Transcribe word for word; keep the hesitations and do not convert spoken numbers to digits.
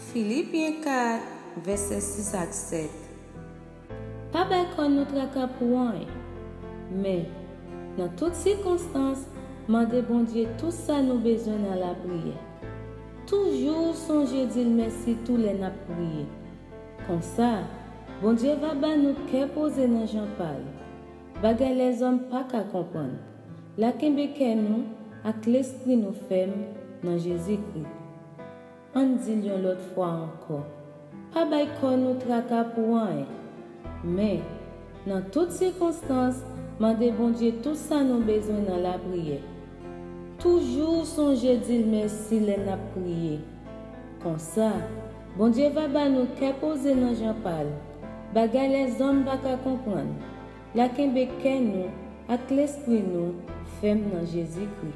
Filipyen kat, vèsè sis ak sèt. Pa bay kò nou traka pou anyen, men, nan tout sikonstans, mande Bondye tout sa nou bezwen nan lapriyè. Toujou sonje di l mèsi tou lè n ap priye. Konsa, Bondye va ba nou kè poze nan jan pa l, bagay lèzòm pa ka konprann. La kenbe kè nou ak lespri nou fèm nan Jezikri. Ann di l yon lòt fwa ankò, pa bay kò nou traka pou anyen, men, nan tout sikonstans, mande Bondye tout sa nou bezwen nan lapriyè. Toujou sonje di l mèsi lè n ap priye. Konsa, Bondye va ba nou kè poze nan jan pa l, bagay lèzòm pa ka konprann. La kenbe kè nou ak lespri nou fèm nan Jezikri.